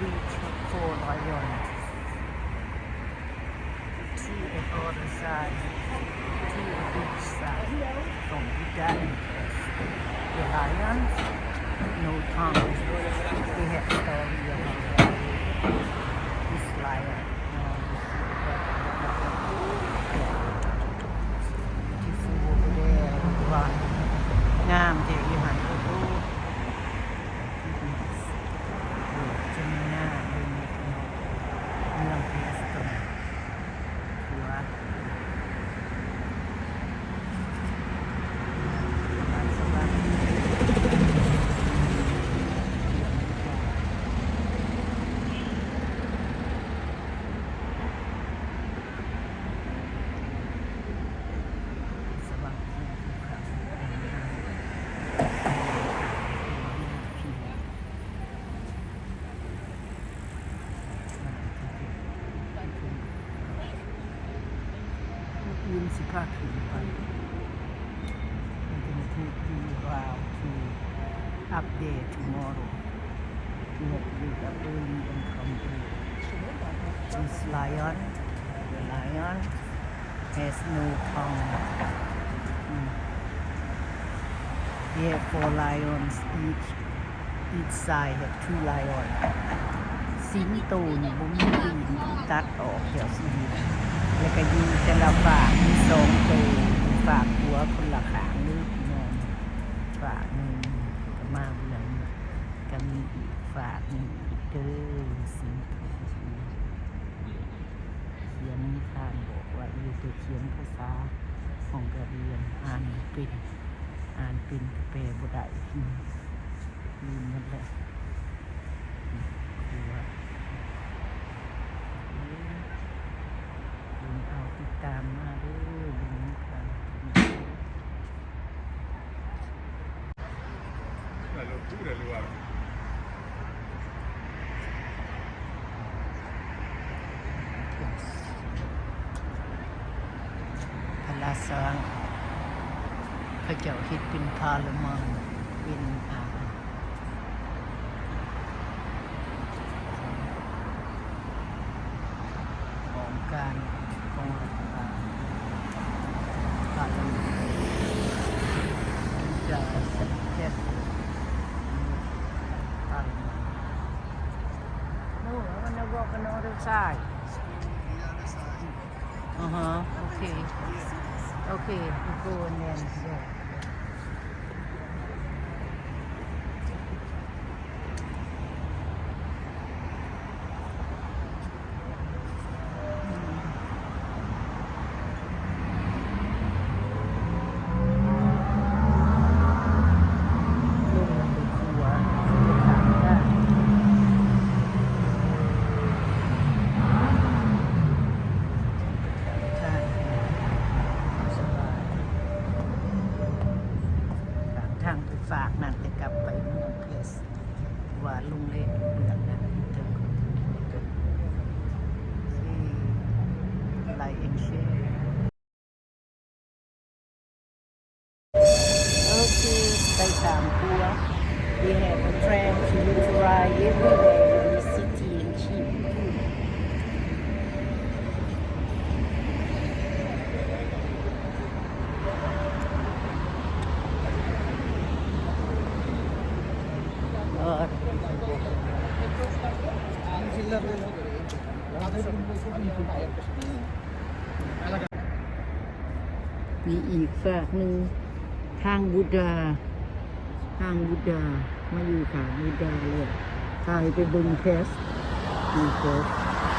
Four lions, two at other side, two at each side. From Buddha and the lions, no tongue. They have story about this lion. Beautiful over there. ງາມແທ້ຢູ່ຫັ້ນ. ໂອ້ໂຫ ຈະມີໜ້າເບິ່ງເນາະ ເມືອງເພສໂຕນ ຖືວ່າ ມື້ອື່ນຊິພາຂຶ້ນໄປ I'm gonna take you around to up there tomorrow. You have to wake up early and come to this lion. The lion has no tongue. Mm. They have four lions each. Each side have two lion. ສິງໂຕນີ້ບໍ່ມີຕີນ ຖືກຕັດອອກແຖວຊີວິດ ແລ້ວກະຢູ່ແຕ່ລະຟາກມີສອງໂຕ ຟາກຂວາຄົນລະຂ້າງເດີພີ່ນ້ອງ. ຟາກໜຶ່ງກະມາເບື້ອງນີ້ ກະມີອີກຟາກໜຶ່ງອີກເດີ ສິງໂຕ. ຂຽນນິທານບອກວ່າ ເອີ ແຕ່ຂຽນພາສາຮອງກາເຣຍນ ອ່ານບໍ່ເປັນ ອ່ານເປັນກະແປບໍ່ໄດ້ ລືມໝົດແລ້ວ. ເບິ່ງເອົາ ຕິດຕາມມາເດີ ເບິ່ງນຳກັນ. ພະລາຊາ ເຂົາເຈົ້າເຮັດເປັນພາລະມັນ ເປັນ ອ່າ ຂອງການ ຂອງລັດຖະບານ ພາລະມັນ ຈະເຮັດ ພາລະມັນ. No, I wanna walk on the other side. Uh-huh, okay. Okay, you go and then, yeah. ຂ້າມທາງໄປຟາກນັ້ນ ແຕ່ກັບໄປເມືອງເພສ ວ່າໂຮງແຮມເບື້ອງນັ້ນເຖິງ Like and share. Okay, ໄປສາມຄົວ We have a plan to try everywhere in the city and cheap food. ມີອີກຟາກໜຶ່ງ ທາງບຸດດາ ທາງບຸດດາ ມາຢູ່ຂ້າງບຸດດາແລ້ວ ພາໃຫ້ໄປເບິ່ງແຄສ ຢູ່ແຄສ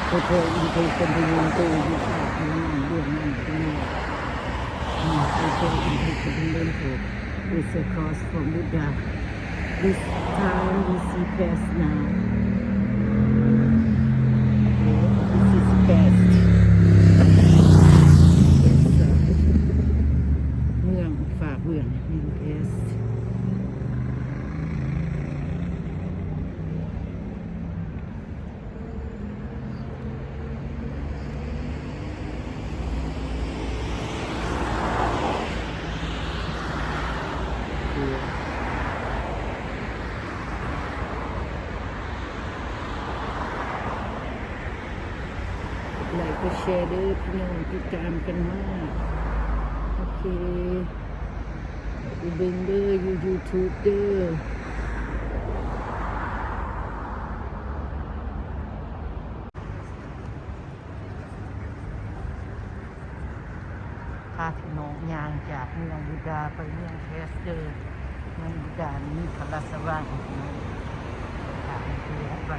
ໂຮເທວອິນເຕີຄອນຕິເນນເຕີ ຢູ່ພາກເມືອງເບື້ອງນັ້ນ ເປັນ ໂຮເທວອິນເຕີຄອນຕິເນນເຕີ It's across from Buddha. This time we see past now. This is past. Yes, sir. ເມືອງ ຝາກເບື້ອງ ເມືອງ past. ຄື ກດແຊເດີພີ່ນ້ອງ ຕິດຕາມກັນມາ. ໂອເຄ ໄປເບິ່ງເດີຢູ່ຢູທູບເດີ. ພາພີ່ນ້ອງຍ່າງຈາກເມືອງບູດາໄປເມືອງແຄສເດີ. ເມືອງບູດາມີພະລາຊະວັງ ທາງເຮືອໄປ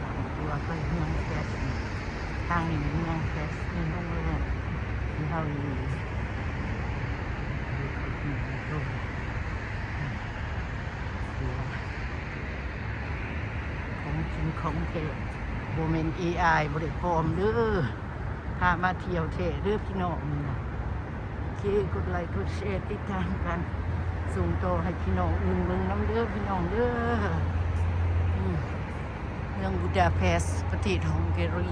ທາງເຮືອໄປເມືອງແຄສ. ທາງນີ້ເມືອງແຄສ ເມືອງໂຮງແຮມທີ່ເຮົາຢູ່. ຂອງຈິງຂອງແທ້ ບໍ່ແມ່ນເອໄອ ບໍ່ໄດ້ປອມເດີ. ພາມາທ່ຽວແທ້ເດີພີ່ນ້ອງ. ໂອເຄ ກົດໄລກົດແຊ ຕິດຕາມກັນ ສົ່ງຕໍ່ໃຫ້ພີ່ນ້ອງອື່ນເບິ່ງນຳເດີພີ່ນ້ອງເດີ. ອືມ ເມືອງບູດາເປສ ປະເທດຮັງກາຣີ.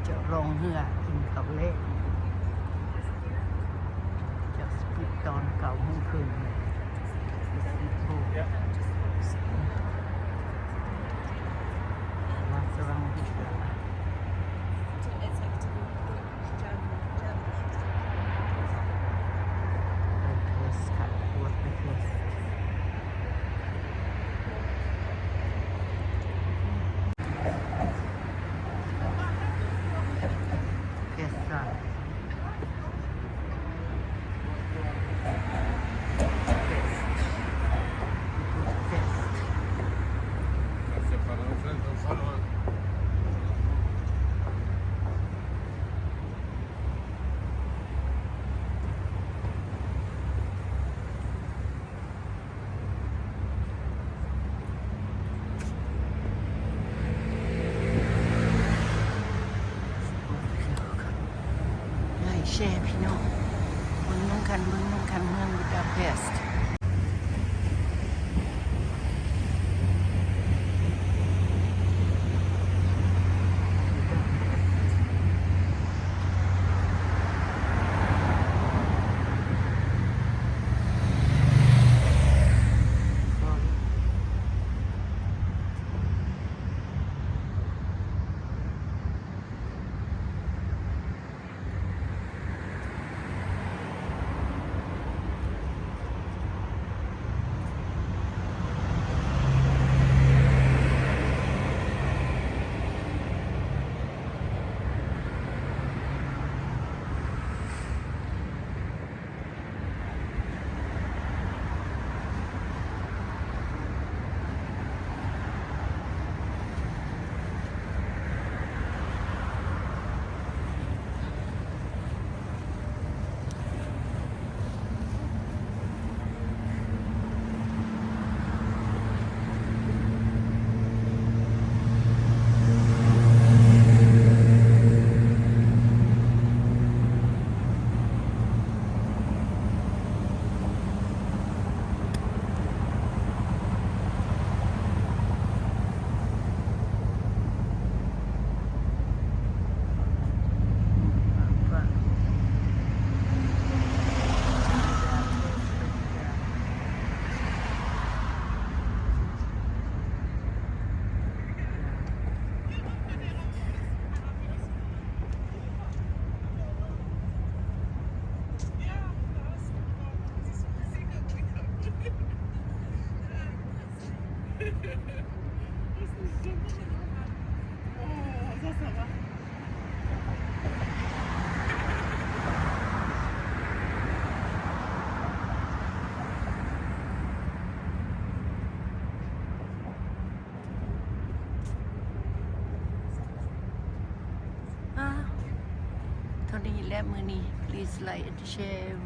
ເຈົ້າລ່ອງເຮືອກິນເຂົ້າແລງ ຈະປິດຕອນເກົ້າໂມງເຄິ່ງ. ລາຊະວັງວິກຕອເຣຍ.ໄລແຊພີ່ນ້ອງ ເບິ່ງນຳກັນ ເບິ່ງນຳກັນ ເມືອງບູດາເປສ. ອາ ເທົ່ານີ້ແຫຼະມື້ນີ້. Please like and share.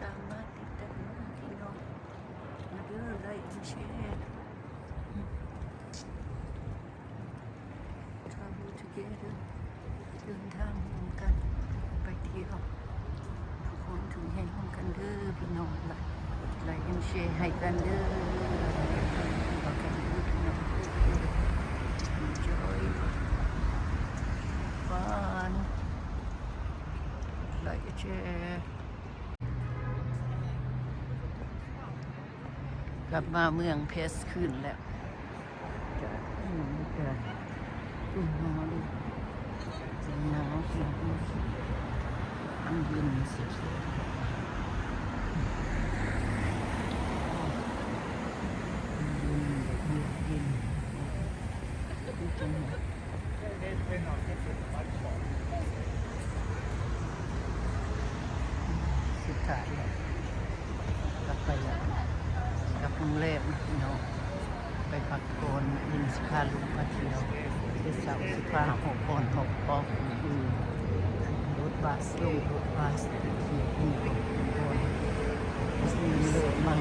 ຕາມມາ ຕິດຕາມມາ ພີ່ນ້ອງ ມາເດີ ໄລແອນແຊ Travel to ເດີ ເດີນທາງຮ່ວມກັນໄປທ່ຽວ ທຸກຄົນທຸກແຫ່ງຮ່ວມກັນເດີພີ່ນ້ອງ ກດໄລກ໌ ກດແຊຣ໌ໃຫ້ກັນເດີ ກັນເດີພີ່ນ້ອງເດີ ເອັນຈອຍຟັນ ກດໄລກ໌ ກດແຊຣ໌. ກັບມາເມືອງເພສຄືນແລ້ວ ຈາກນີ້ກະ ອຸນຫາດີ ໜາວ ມັນເຢັນສຸດໆ ມັນເຢັນແບບເຍືອກເຢັນ ຄືຈັ່ງ ສຸດທ້າຍແລ້ວ ກັບໄປແລ້ວ ກັບໂຮງແຮມພີ່ນ້ອງ ໄປພັກຜ່ອນ ອີ່ງ ຊິພາລູກມາທ່ຽວ ແຕ່ເຊົ້າຊິພາອອກກ່ອນ ອອກ ອອກ ອືມ ລົດບັສ ລົງລົດບັສ ໄປທ່ຽວ ມີລົດໃໝ່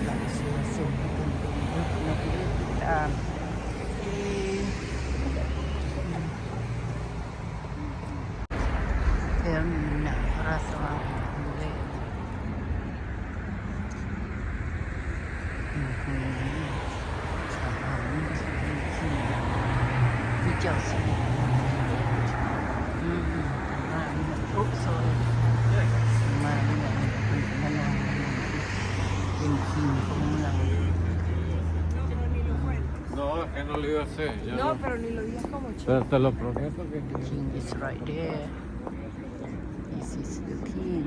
ໄປເຊື່ອຊົມເພິ່ນເບິ່ງເດີ ພີ່ນ້ອງເດີ ຕິດຕາມ ແຖວນີ້ໜ້າພະລາຊະວັງເລີຍ ອືມ ສະພານມີທີ່ເຈົ້າຊິ ອືມ ມາເມືອງ ໂອ້ ຊອຍ ມາເມືອງ ມານັ່ງ ເປັນຄິງຂອງເມືອງ No, es que no lo iba a hacer, ya no. No, pero ni lo digas como chiste. Pero te lo prometo que no. The king is right there. This is the king.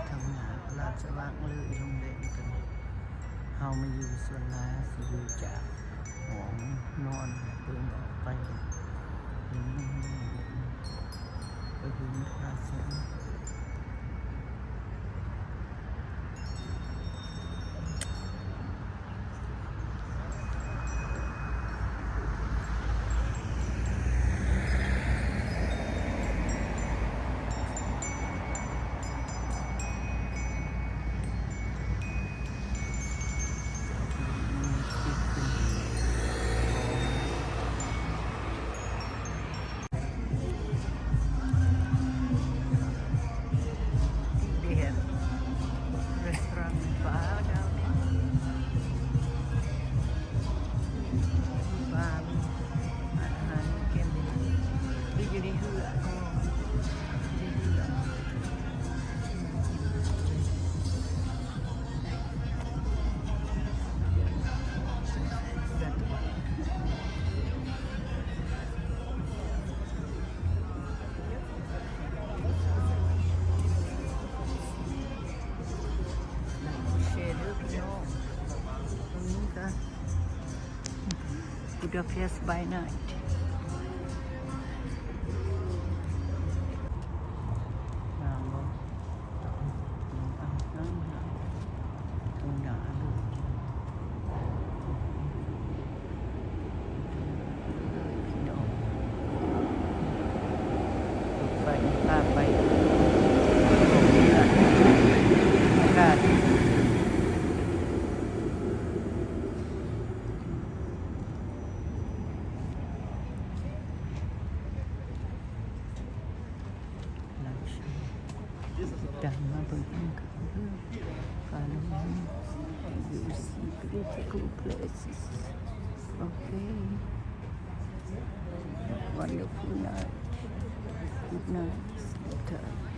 ທາງໜ້າພະລາຊະວັງເລີຍ ໂຮງແຮມຕົວນີ້ ເຮົາມາຢູ່ສ່ວນຫຼາຍເຮົາຊິຢູ່ຈາກຫ້ອງນອນ ເບິ່ງອອກໄປ ເຫັນໂຮງແຮມ ໄປເຫັນພະລາຊະວັງ. Budapest by night. ງາມບໍ່? ຕ້ອງມີອາບນ້ຳ ງາມ ໂອ້ ໜ້າເລີຍ. ໄຟພາໄປ ອາກາດ ອາກາດ ຕາມມາເບິ່ງນຳກັນເດີ. Follow me. You see beautiful places. Okay. Wonderful night. Good night, sweetheart.